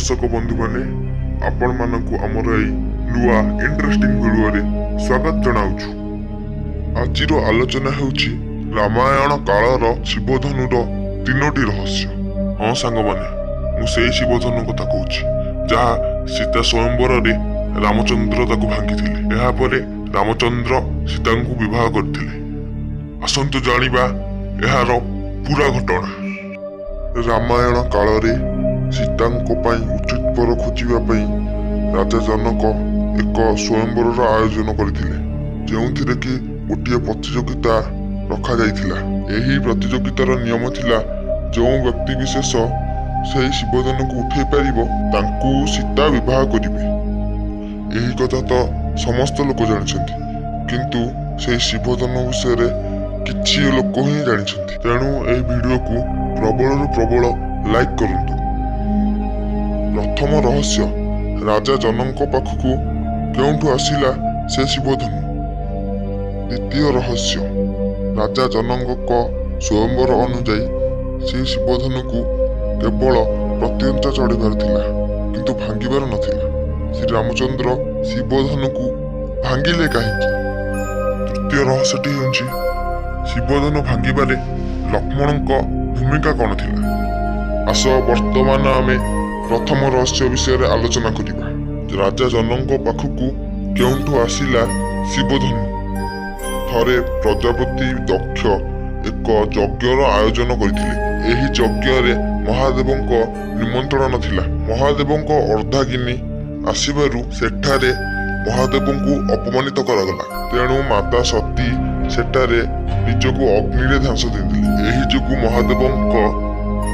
ଦର୍ଶକ ବନ୍ଧୁମାନେ, ଆପଣମାନଙ୍କୁ ଆମର ଏଇ ନୂଆ ଇଣ୍ଟରେଷ୍ଟିଂ ଭିଡ଼ିଓରେ ସ୍ୱାଗତ ଜଣାଉଛୁ। ଆଜିର ଆଲୋଚନା ହେଉଛି ରାମାୟଣ କାଳର ଶିବଧନୁର ତିନୋଟି ରହସ୍ୟ। ହଁ ସାଙ୍ଗମାନେ, ମୁଁ ସେଇ ଶିବଧନୁ କଥା କହୁଛି ଯାହା ସୀତା ସ୍ୱୟଂବରରେ ରାମଚନ୍ଦ୍ର ତାକୁ ଭାଙ୍ଗିଥିଲେ। ଏହାପରେ ରାମଚନ୍ଦ୍ର ସୀତାଙ୍କୁ ବିବାହ କରିଥିଲେ। ଆସନ୍ତୁ ଜାଣିବା ଏହାର ପୁରା ଘଟଣା। ରାମାୟଣ କାଳରେ ସୀତାଙ୍କ ପାଇଁ ଉଚିତ ବର ଖୋଜିବା ପାଇଁ ରାଜା ଜନକ ଏକ ସ୍ୱୟଂବରର ଆୟୋଜନ କରିଥିଲେ, ଯେଉଁଥିରେ କି ଗୋଟିଏ ପ୍ରତିଯୋଗିତା ରଖାଯାଇଥିଲା। ଏହି ପ୍ରତିଯୋଗିତାର ନିୟମ ଥିଲା, ଯେଉଁ ବ୍ୟକ୍ତି ବିଶେଷ ସେହି ଶିବଧନୁକୁ ଉଠାଇ ପାରିବ ତାଙ୍କୁ ସୀତା ବିବାହ କରିବେ। ଏହି କଥା ତ ସମସ୍ତ ଲୋକ ଜାଣିଛନ୍ତି, କିନ୍ତୁ ସେହି ଶିବଧନୁ ବିଷୟରେ କିଛି ଲୋକ ହିଁ ଜାଣିଛନ୍ତି। ତେଣୁ ଏହି ଭିଡ଼ିଓକୁ ପ୍ରବଳରୁ ପ୍ରବଳ ଲାଇକ୍ କରନ୍ତୁ। ପ୍ରଥମ ରହସ୍ୟ, ରାଜା ଜନଙ୍କ ପାଖକୁ କେଉଁଠୁ ଆସିଲା ସେ ଶିବଧନୁ? ଦ୍ୱିତୀୟ ରହସ୍ୟ, ରାଜା ଜନକଙ୍କ ସ୍ୱୟଂବର ଅନୁଯାୟୀ ସେ ଶିବଧନୁକୁ କେବଳ ପ୍ରତ୍ୟଞ୍ଚା ଚଢ଼ିବାର ଥିଲା, କିନ୍ତୁ ଭାଙ୍ଗିବାର ନଥିଲା। ଶ୍ରୀରାମଚନ୍ଦ୍ର ଶିବଧନୁକୁ ଭାଙ୍ଗିଲେ କାହିଁକି? ତୃତୀୟ ରହସ୍ୟଟି ହେଉଛି ଶିବଧନୁ ଭାଙ୍ଗିବାରେ ଲକ୍ଷ୍ମଣଙ୍କ ଭୂମିକା କ'ଣ ଥିଲା? ଆସ ବର୍ତ୍ତମାନ ଆମେ ପ୍ରଥମ ରହସ୍ୟ ବିଷୟରେ ଆଲୋଚନା କରିବା। ରାଜା ଜନଙ୍କ ପାଖକୁ କେଉଁଠୁ ଆସିଲା ଶିବଧନୁ? ଥରେ ପ୍ରଜାପତି ଦକ୍ଷ ଏକ ଯଜ୍ଞର ଆୟୋଜନ କରିଥିଲେ। ଏହି ଯଜ୍ଞରେ ମହାଦେବଙ୍କ ନିମନ୍ତ୍ରଣ ନଥିଲା। ମହାଦେବଙ୍କ ଅର୍ଦ୍ଧାଙ୍ଗିନୀ ଆସିବାରୁ ସେଠାରେ ମହାଦେବଙ୍କୁ ଅପମାନିତ କରାଗଲା। ତେଣୁ ମାତା ସତୀ ସେଠାରେ ନିଜକୁ ଅଗ୍ନିରେ ଝାସ ଦେଇଥିଲେ। ଏହି ଯୋଗୁଁ ମହାଦେବଙ୍କ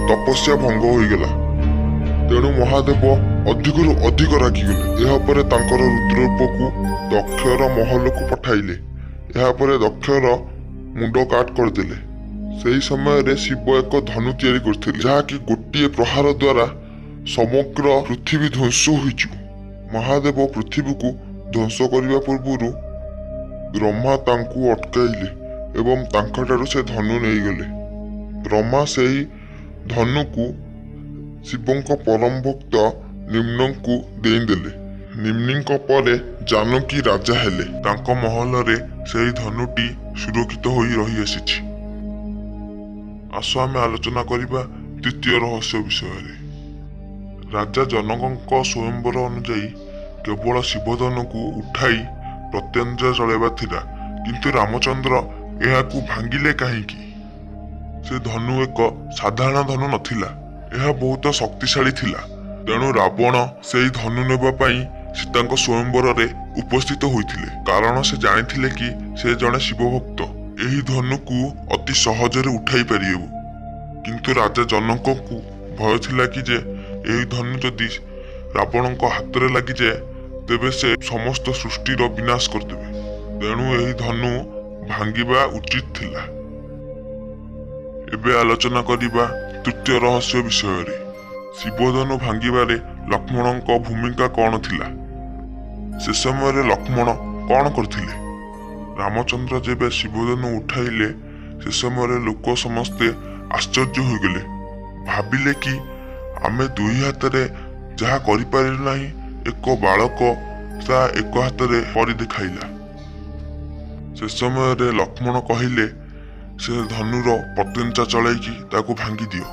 ତପସ୍ୟା ଭଙ୍ଗ ହୋଇଗଲା। ତେଣୁ ମହାଦେବ ଅଧିକରୁ ଅଧିକ ରାଗିଗଲେ। ଏହାପରେ ତାଙ୍କର ରୁଦ୍ରରୂପକୁ ଦକ୍ଷର ମହଲକୁ ପଠାଇଲେ। ଏହାପରେ ଦକ୍ଷର ମୁଣ୍ଡ କାଟ କରିଦେଲେ। ସେହି ସମୟରେ ଶିବ ଏକ ଧନୁ ତିଆରି କରିଥିଲେ, ଯାହାକି ଗୋଟିଏ ପ୍ରହାର ଦ୍ୱାରା ସମଗ୍ର ପୃଥିବୀ ଧ୍ୱଂସ ହୋଇଯିବ। ମହାଦେବ ପୃଥିବୀକୁ ଧ୍ୱଂସ କରିବା ପୂର୍ବରୁ ବ୍ରହ୍ମା ତାଙ୍କୁ ଅଟକାଇଲେ ଏବଂ ତାଙ୍କଠାରୁ ସେ ଧନୁ ନେଇଗଲେ। ବ୍ରହ୍ମା ସେହି ଧନୁକୁ ଶିବଙ୍କ ପରମ ଭକ୍ତ ନିମ୍ନଙ୍କୁ ଦେଇଦେଲେ। ନିମ୍ନିଙ୍କ ପରେ ଜାନକୀ ରାଜା ହେଲେ। ତାଙ୍କ ମହଲରେ ସେହି ଧନୁଟି ସୁରକ୍ଷିତ ହୋଇ ରହିଆସିଛି। ଆସ ଆମେ ଆଲୋଚନା କରିବା ଦ୍ୱିତୀୟ ରହସ୍ୟ ବିଷୟରେ। ରାଜା ଜନକଙ୍କ ସ୍ୱୟଂବର ଅନୁଯାୟୀ କେବଳ ଶିବଧନୁକୁ ଉଠାଇ ପ୍ରତ୍ୟଞ୍ଚା ଚଳାଇବା ଥିଲା, କିନ୍ତୁ ରାମଚନ୍ଦ୍ର ଏହାକୁ ଭାଙ୍ଗିଲେ କାହିଁକି? ସେ ଧନୁ ଏକ ସାଧାରଣ ଧନୁ ନଥିଲା, ଏହା ବହୁତ ଶକ୍ତିଶାଳୀ ଥିଲା। ତେଣୁ ରାବଣ ସେହି ଧନୁ ନେବା ପାଇଁ ସୀତାଙ୍କ ସ୍ୱୟଂବରରେ ଉପସ୍ଥିତ ହୋଇଥିଲେ, କାରଣ ସେ ଜାଣିଥିଲେ କି ସେ ଜଣେ ଶିବଭକ୍ତ, ଏହି ଧନୁକୁ ଅତି ସହଜରେ ଉଠାଇ ପାରିବ। କିନ୍ତୁ ରାଜା ଜନକଙ୍କୁ ଭୟ ଥିଲା କି ଯେ ଏହି ଧନୁ ଯଦି ରାବଣଙ୍କ ହାତରେ ଲାଗିଯାଏ ତେବେ ସେ ସମସ୍ତ ସୃଷ୍ଟିର ବିନାଶ କରିଦେବେ। ତେଣୁ ଏହି ଧନୁ ଭାଙ୍ଗିବା ଉଚିତ ଥିଲା। ଏବେ ଆଲୋଚନା କରିବା ତୃତୀୟ ରହସ୍ୟ ବିଷୟରେ। ଶିବଧନୁ ଭାଙ୍ଗିବାରେ ଲକ୍ଷ୍ମଣଙ୍କ ଭୂମିକା କ'ଣ ଥିଲା? ସେ ସମୟରେ ଲକ୍ଷ୍ମଣ କ'ଣ କରିଥିଲେ? ରାମଚନ୍ଦ୍ର ଯେବେ ଶିବଧନୁ ଉଠାଇଲେ ସେ ସମୟରେ ଲୋକ ସମସ୍ତେ ଆଶ୍ଚର୍ଯ୍ୟ ହୋଇଗଲେ। ଭାବିଲେ କି ଆମେ ଦୁଇ ହାତରେ ଯାହା କରିପାରିଲୁ ନାହିଁ, ଏକ ବାଳକ ତାହା ଏକ ହାତରେ କରି ଦେଖାଇଲା। ସେ ସମୟରେ ଲକ୍ଷ୍ମଣ କହିଲେ, ସେ ଧନୁର ପ୍ରତ୍ୟଞ୍ଚା ଚଳାଇକି ତାକୁ ଭାଙ୍ଗି ଦିଅ।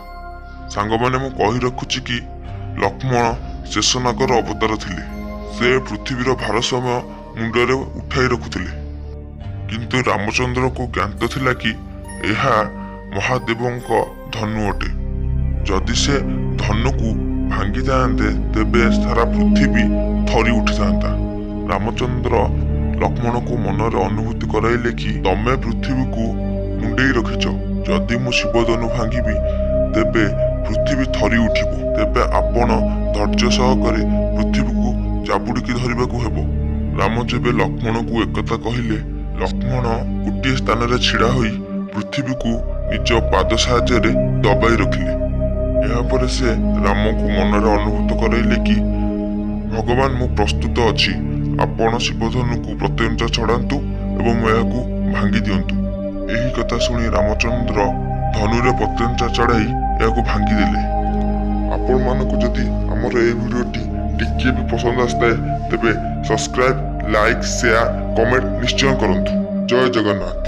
ସାଙ୍ଗମାନେ, ମୁଁ କହି ରଖୁଛି କି ଲକ୍ଷ୍ମଣ ଶେଷନାଗର ଅବତାର ଥିଲେ। ସେ ପୃଥିବୀର ଭାରସାମ୍ୟ ମୁଣ୍ଡରେ ଉଠାଇ ରଖୁଥିଲେ। କିନ୍ତୁ ରାମଚନ୍ଦ୍ରଙ୍କୁ ଜ୍ଞାତ ଥିଲା କି ଏହା ମହାଦେବଙ୍କ ଧନୁ ଅଟେ। ଯଦି ସେ ଧନୁକୁ ଭାଙ୍ଗିଥାନ୍ତେ ତେବେ ସାରା ପୃଥିବୀ ଥରି ଉଠିଥାନ୍ତା। ରାମଚନ୍ଦ୍ର ଲକ୍ଷ୍ମଣକୁ ମନରେ ଅନୁଭୂତି କରାଇଲେ କି ତମେ ପୃଥିବୀକୁ ମୁଣ୍ଡେଇ ରଖିଛ, ଯଦି ମୁଁ ଶିବଧନୁ ଭାଙ୍ଗିବି ତେବେ ପୃଥିବୀ ଥରି ଉଠିବ। ତେବେ ଆପଣ ଧୈର୍ଯ୍ୟ ସହକାରେ ପୃଥିବୀକୁ ଜାବୁଡ଼ିକି ଧରିବାକୁ ହେବ। ରାମ ଯେବେ ଲକ୍ଷ୍ମଣକୁ ଏକଥା କହିଲେ, ଲକ୍ଷ୍ମଣ ଗୋଟିଏ ସ୍ଥାନରେ ଛିଡ଼ା ହୋଇ ପୃଥିବୀକୁ ନିଜ ପାଦ ସାହାଯ୍ୟରେ ଦବାଇ ରଖିଲେ। ଏହାପରେ ସେ ରାମକୁ ମନରେ ଅନୁଭୂତ କରାଇଲେ କି ଭଗବାନ, ମୁଁ ପ୍ରସ୍ତୁତ ଅଛି, ଆପଣ ଶିବଧନୁକୁ ପ୍ରତ୍ୟଞ୍ଚା ଛଡ଼ାନ୍ତୁ ଏବଂ ଏହାକୁ ଭାଙ୍ଗି ଦିଅନ୍ତୁ। ଏହି କଥା ଶୁଣି ରାମଚନ୍ଦ୍ର ଧନୁରେ ପ୍ରତ୍ୟଞ୍ଚା ଚଢ଼ାଇ ଏହାକୁ ଭାଙ୍ଗିଦେଲେ। ଆପଣମାନଙ୍କୁ ଯଦି ଆମର ଏହି ଭିଡ଼ିଓଟି ଟିକିଏ ବି ପସନ୍ଦ ଆସିଥାଏ, ତେବେ ସବସ୍କ୍ରାଇବ୍, ଲାଇକ୍, ସେୟାର, କମେଣ୍ଟ ନିଶ୍ଚୟ କରନ୍ତୁ। ଜୟ ଜଗନ୍ନାଥ।